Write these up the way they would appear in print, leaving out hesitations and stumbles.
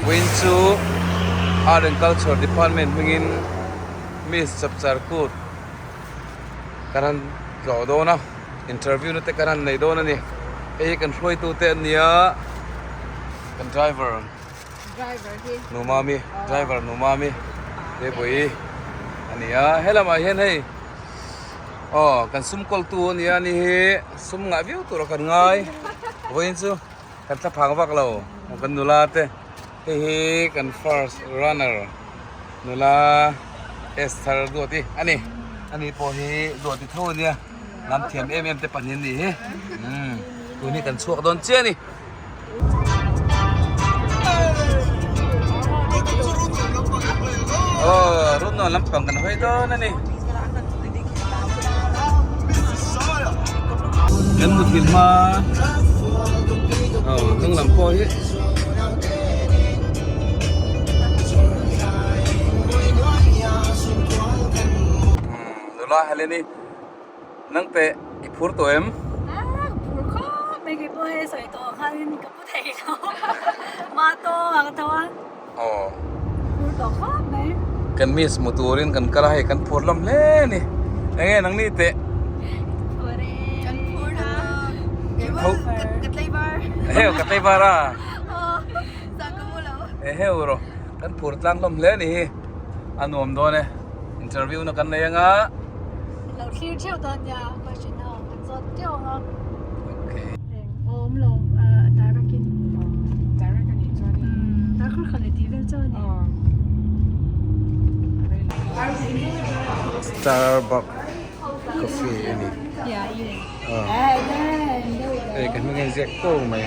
Vawiin chu Art and Culture Department hmingin Miss Chapchar Kut kan han tlawh dawn a, interview na te kan han nei dawn a ni. Hei hi kan hruaitute an ni a, kan driver Numami driver Numami Bebawii a ni a, helamah hian hei aw kan sum kawltu a ni a ni hi sum ngah viau tur a kan ngai vawiin chu. Kan thla phang vak lo kan nula te hei hi kan first runner nula Esther Duati a ni ani pawh hi Duati tho a nia lam thiam em em te pahnih an nih hi umm tun hi kan chhuak dawn chiah a ni. Aw Runnuam lampang kan hawi dawn a ni. Kan muthilh hma aw hnung lam pawh hi nula Heleni nang teh i phur tawh em? Phur khawp mai kei pawh hei sawi tawh khanin ka pu thei lo mah tawng ah ka tho a. Aw. Phur tawh khawp mai. Kan miss hmu turin kan kal a hei kan phur hlawm hle a ni. Enge nang ni teh? Phur e. Kan phur a. Tho. Ka tlaivar. Eheu ka tlaivar a. Aw. Sa ka mu lo. Eheu rawh. Kan phur tlang hlawm hle a ni hi. A nuam dawn e. Interview na kan nei anga. Lo thlir theuh dawn nia question ho kan zawt teuh ang a. Okay. Eng awm lo direct in. Direct a nih chuan in. Darkar khat leh tih vel chu a ni. Starbucks coffee a ni. Yeah, yeah. Hei ka hming a inziak ko mai.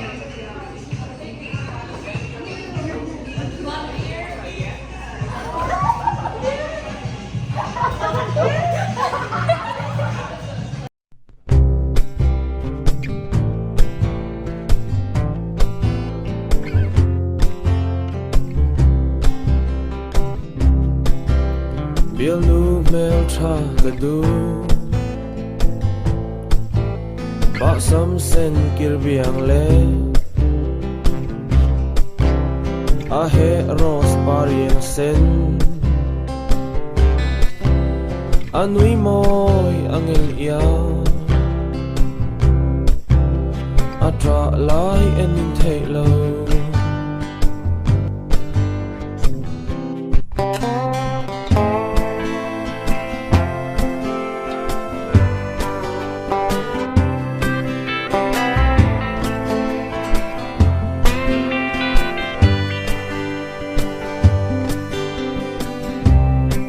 Bialnu hmeltha ka duh Bahsam sen kir biang le A he rose par iang sen A nui mawi angel iang A ṭah lai en in theih lo.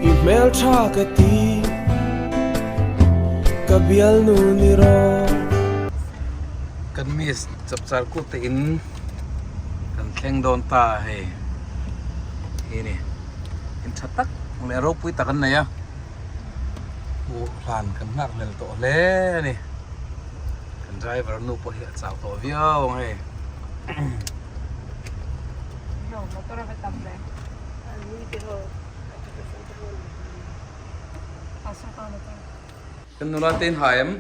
I hmeltha ka ti ka bialnu ni rawh. Kan miss chapchar kut te in kan thleng dawn ta hei hi ni in tha tak leh ropui tak an nei a hmuh hlan kan nghak hlel tawh hle a ni. Kan driver nu pawh hi a chau tawh viau ang hei. Kan nula te in ha em?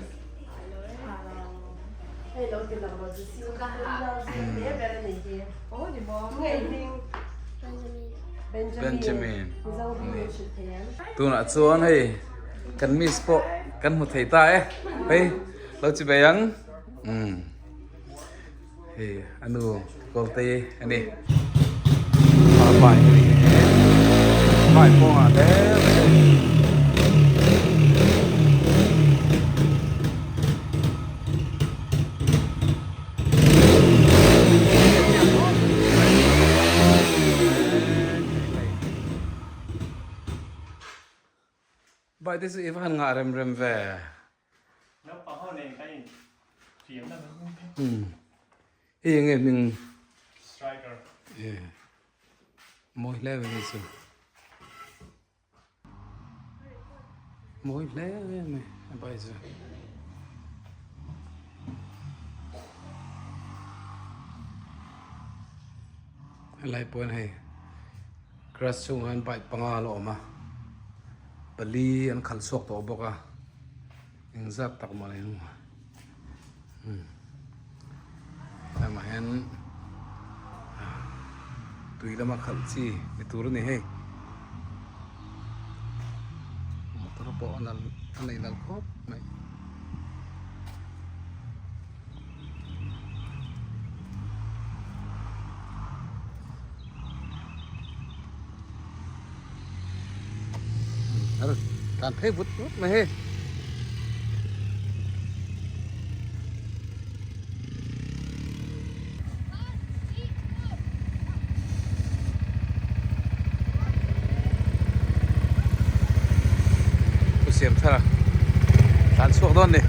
Benjamin. Tunah chuan hei kan miss pawh kan hmu thei ta e. Hei. Lo chi bei ang umm hei a nu kawlte a ni a bike a ni nghe bike kawngah hle mai a ni. Bike te chu i va han ngah rem rem ve. Naupang ho nen kan in fiam na mai mai. Umm hei enge hming Striker. Eh mawi hle mai hei chu mawi hle mai a bike chu. Helai pawh hian hei grass chhungah hian bike panga a la awm a pali an khalh chhuak tawh bawk a engzat tak mah eng umm lamah hian. Tui lama khalh chi ni tur a ni hei. Motor pawh a nal a nei nal khawp mai. Tlan phei vut vut mai hei. Pu siam thar a tlan chhuak dawn ni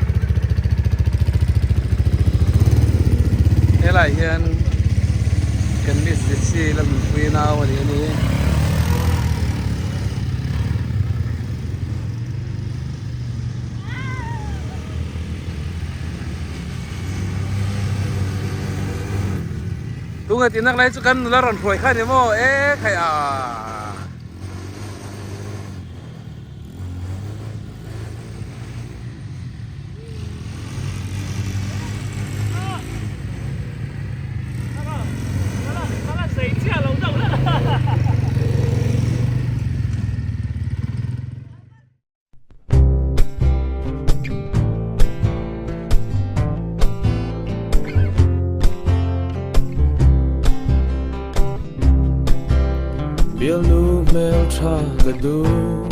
helai hian kan miss Jessy la nunpui nau a ni a ni. Tunge tih nak lai chu kan nula rawn hruai kha ni maw e khai a. Bialnu hmeltha ka duh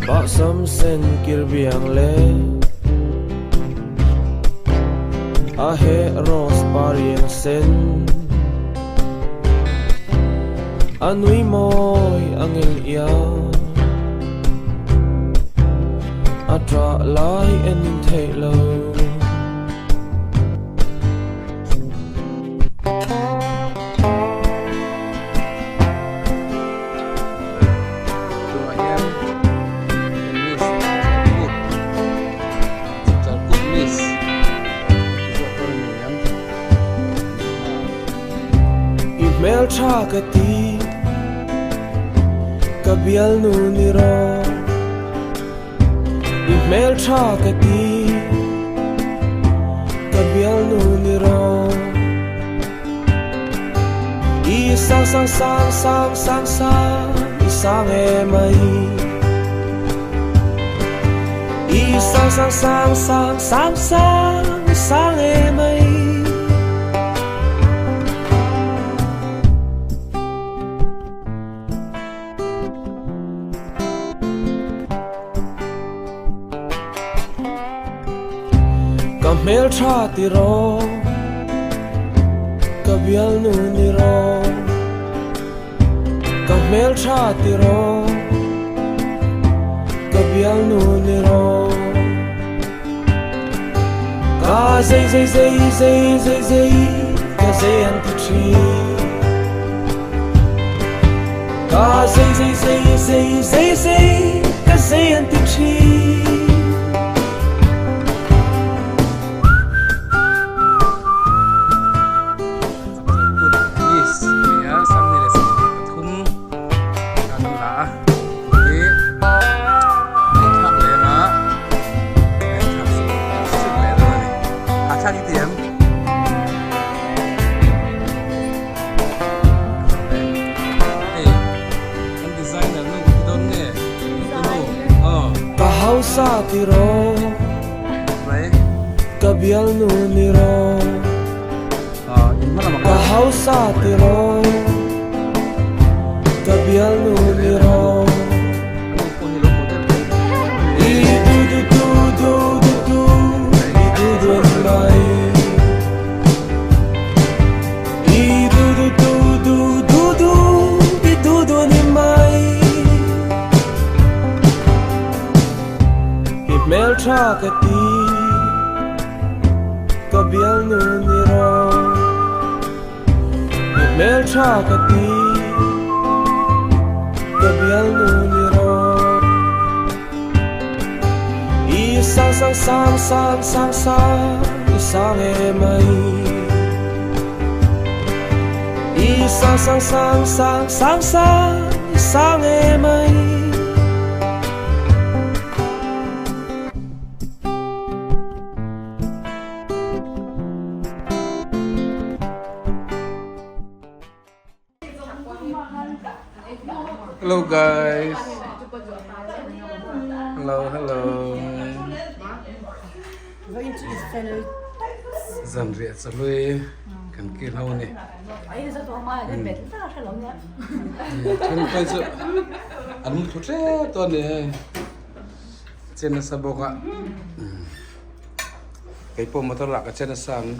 Pah sam sen kir biang le A he rose par iang sen A nui mawi a ngil iang A ṭah lai en in theih lo. Tunah hian miss kut chapchar kut miss tih zawk dawn a ni ang. I hmeltha ka ti ka bialnu ni rawh I hmeltha ka ti ka bialnu ni rawh I sang sang sang sang sang sang I sang em mai I sang sang sang sang sang sang I sang em mai. Ka hmeltha ti rawh, ka bialnu ni rawh. Ka hmeltha ti rawh, ka bialnu ni rawh. Ka zei zei zei zei zei zei ka zei an ti thin. Ka zei zei zei zei zei zei ka zei an ti thin. Kut miss a ni a, Sanghni leh Sanghnih pathum an la a, hi ngaihthlak leh a ngaihthlak suk leh dawn a ni. Hahthlak i ti em? Hei kan designer nu ka ti dawn nge? Ka nu aw. Ka hausa ti rawh. Mai. Ka bialnu ni rawh. Ka hausa ti rawh. Ka bialnu ni rawh. I du du du du du du I du du an mai. I du du du du du du I du du an mai. I hmeltha ka ti. Ka bialnu ni rawh I hmeltha ka ti Ka bialnu ni rawh I sang sang sang sang sang sang I sang em mai I sang sang sang sang sang sang I sang em mai. guys. Hello hello. Zanriah chawhlui kan kil ho a ni. Then phei chu an mu thlu tep tawh a ni hei. Chen nasa bawk a. Kei pawh motor lah ka che nasa ang.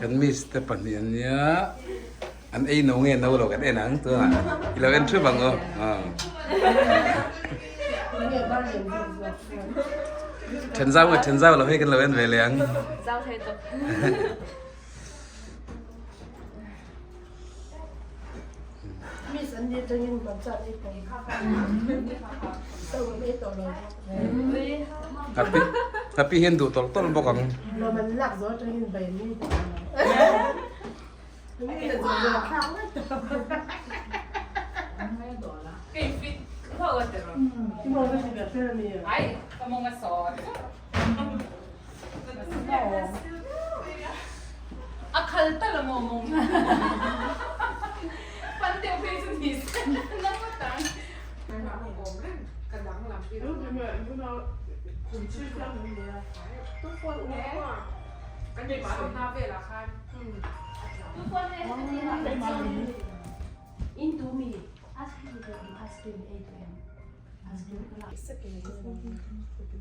Kan miss te pahnih an nia an ei no nge no lo kan en ang tunah i lo en thup ang aw then zau nge then zau lo hei kan lo en ve leh ang. Happy happy hian duh tawlh tawlh bawk ang.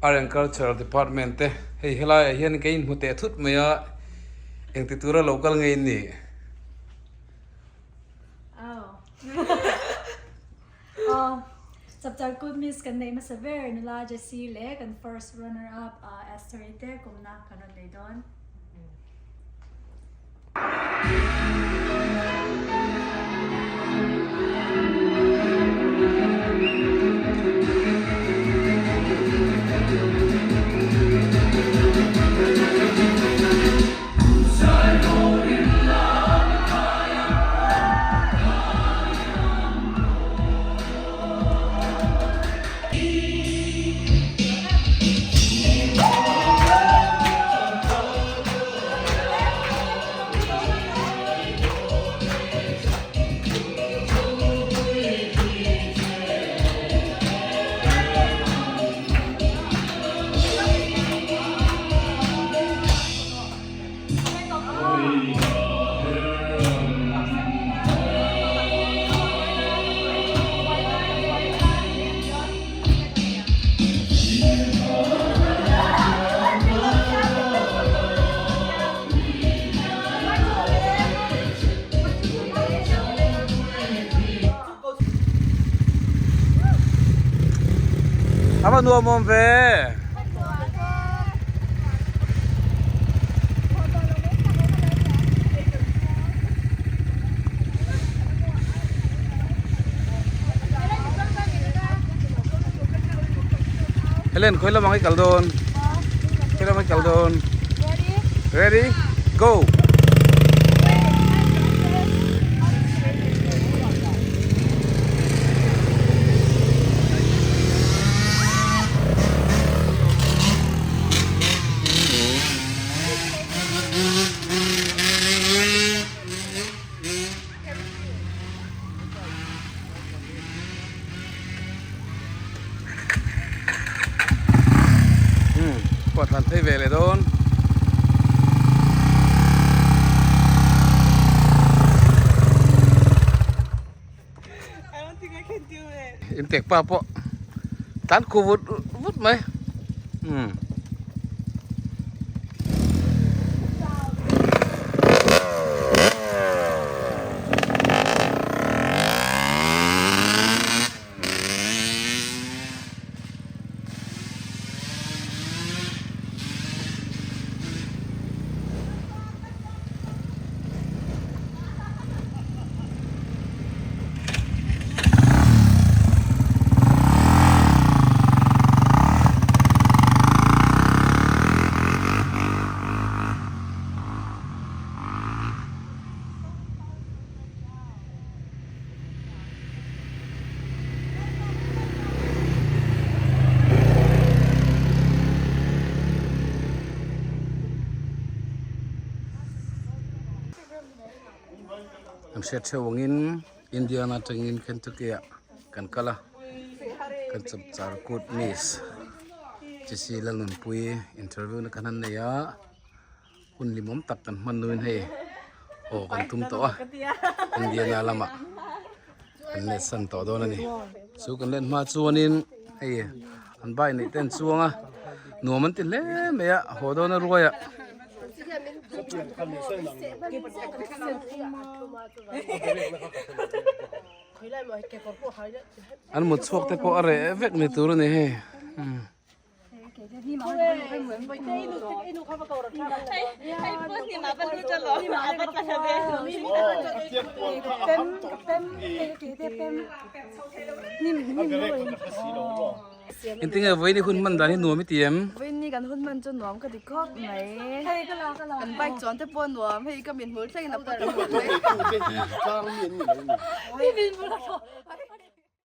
Art and Culture Department te hei helaiah hian ka inhmu teh thut mai a engti tura lo kal ngei an nih. Chapchar Kut Miss kan neih hmasa ber nula Jessie leh kan first runner up Esther-i te kumna kan rawn nei dawn. A va nuam awm ve. Helen khawi lamah i kal dawn khawi lamah i kal dawn ready go Pawh thlan phei ve leh dawn. In tek pa pawh tlan khu vut vut mai. Kan hriat theuh angin Indiana atangin Kentucky ah kan kal a, kan chapchar kut miss Jessy Lalnunpuii interview na kan han nei a, hun limawm tak kan hman nuin hei aw kan tum tawh a, Indiana lamah kan let san tawh dawn a ni. Chu kan let hma chuanin hei an bike neih te an chuang a, nuam an ti hle mai a, haw dawn a ruai ah. An mut chhuak te pawh a reh vek ni tur a ni hei. Engtinge vawiin i hun hman dan hi nuam i ti em? Vawiin kan hun hman chu nuam ka ti khawp mai. Kan bike chuan te pawh nuam, hei ka min hmul thlengin a pawt ta hmul mai.